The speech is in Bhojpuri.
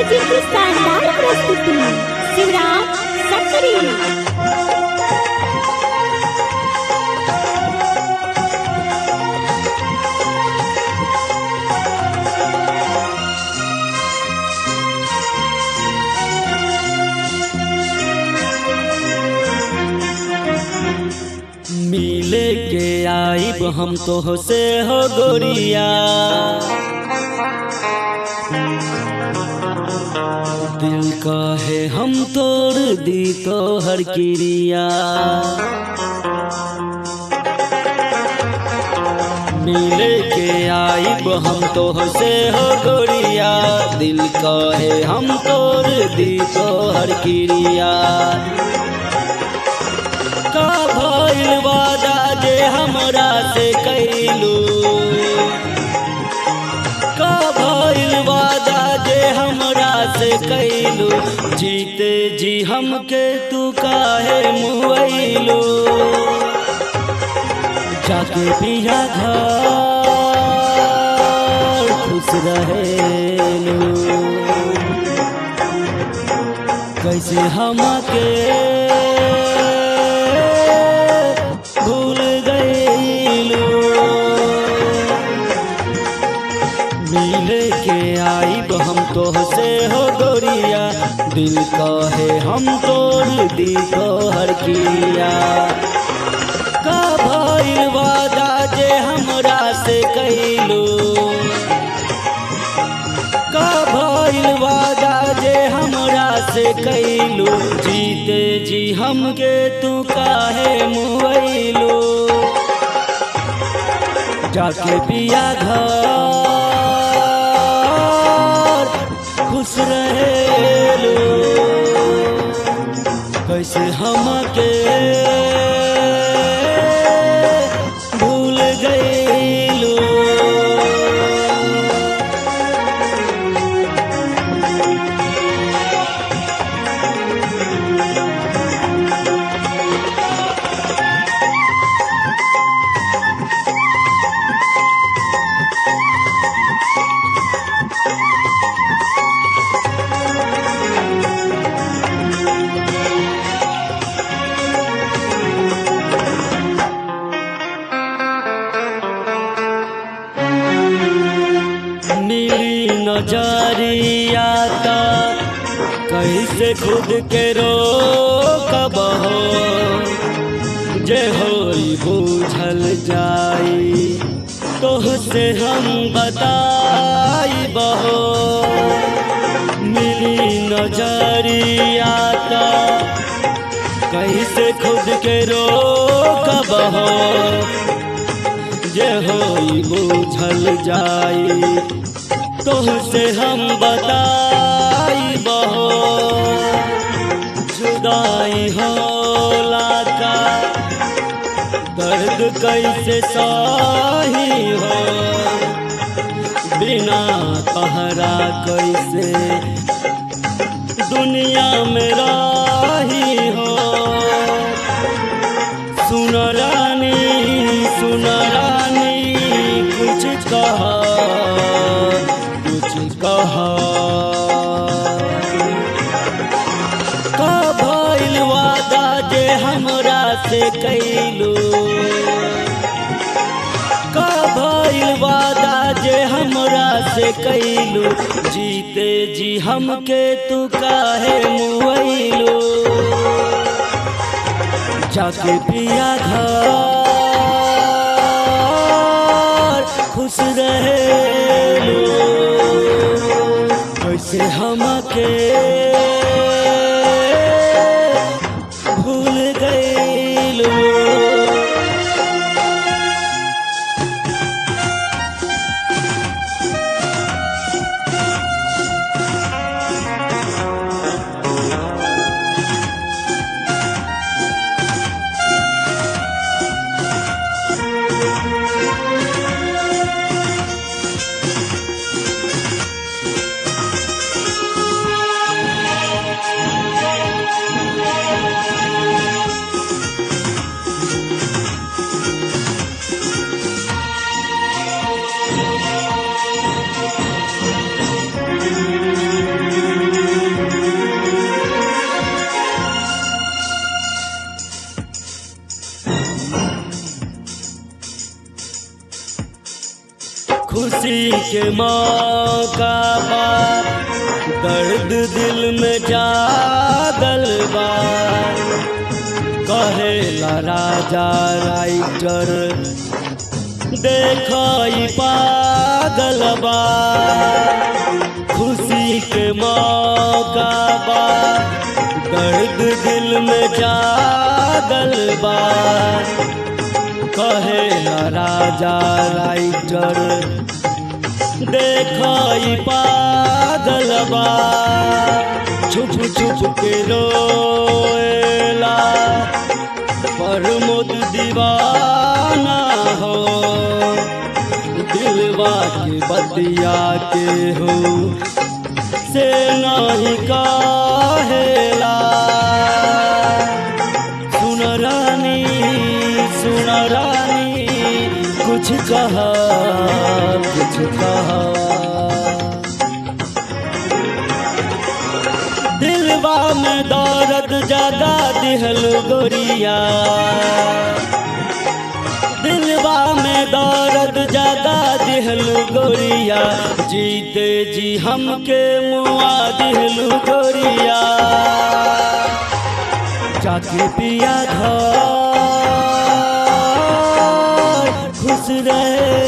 जी की शानदार प्रस्तुति। शिवराम सकरी। मिले के आईब हम तो से हो गोरिया, दिल कहे हम तोड़ दी तो हर क्रिया। मिले के आईब हम तो से हो गोरिया, दिल कहे हम तोड़ दी तो हर क्रिया। का भइल वादा जे हमरा से कैलू, का भइल वादा जे हमरा से कैलू, जीते जी हमके तू काहे मुआइलू। जाके पिया घर खुश रहेलू, कैसे हमके भूल गईलू। मिले के आईब हम तो से हो गोरिया, दिल कहे हम तोड़ दी तो हर किया। का भइल वादा जे हमरा से कैलू, का भइल वादा जे हमरा से कैलू, जीते जी हमके तू काहे मुआइलू। जाके पिया घर खुश रहेलू, कैसे हमके भूल गईलू। नजरिया ता कैसे खुद के रोकब हो, जे होई बूझल जाई तोहसे हम बताई बहो। मिली नजरिया ता कैसे खुद के रोकब हो, जे होई बूझल जाई तोहसे हम बताई बहो। जुदाई होला का दर्द कैसे सही हो, बिना पहरा कैसे दुनिया में रही हो। सुन रानी सुन रानी कुछ कहा कहा, का भइल वादा जे हमरा से कैलू, का भइल वादा जे हमरा से कैलू, जीते जी हमके तू काहे मुआइलू। जाके पिया घर खुश रहेलू, कैसे हमके भूल गईलू। खुशी के मौका बा, दर्द दिल में जागल बा। कहेला राजा राइटर देखई पागल बा। खुशी के मौका बा, दर्द दिल में जागल बा। कहेला राजा राइटर देखई पागल बा। छुप छुप के रोएला प्रमोद दीवाना हो, दिलवा के बतिया के हो से नहीं कहेला। सुन रानी, सुन रानी, कुछ कहा, कुछ कहा। दिलवा में दर्द जगा दिहल गोरिया, दिलवा में दर्द जगा दिहल गोरिया। जीते जी हमके मुआ दिहल गोरिया। जाके पिया घर खुश रहे।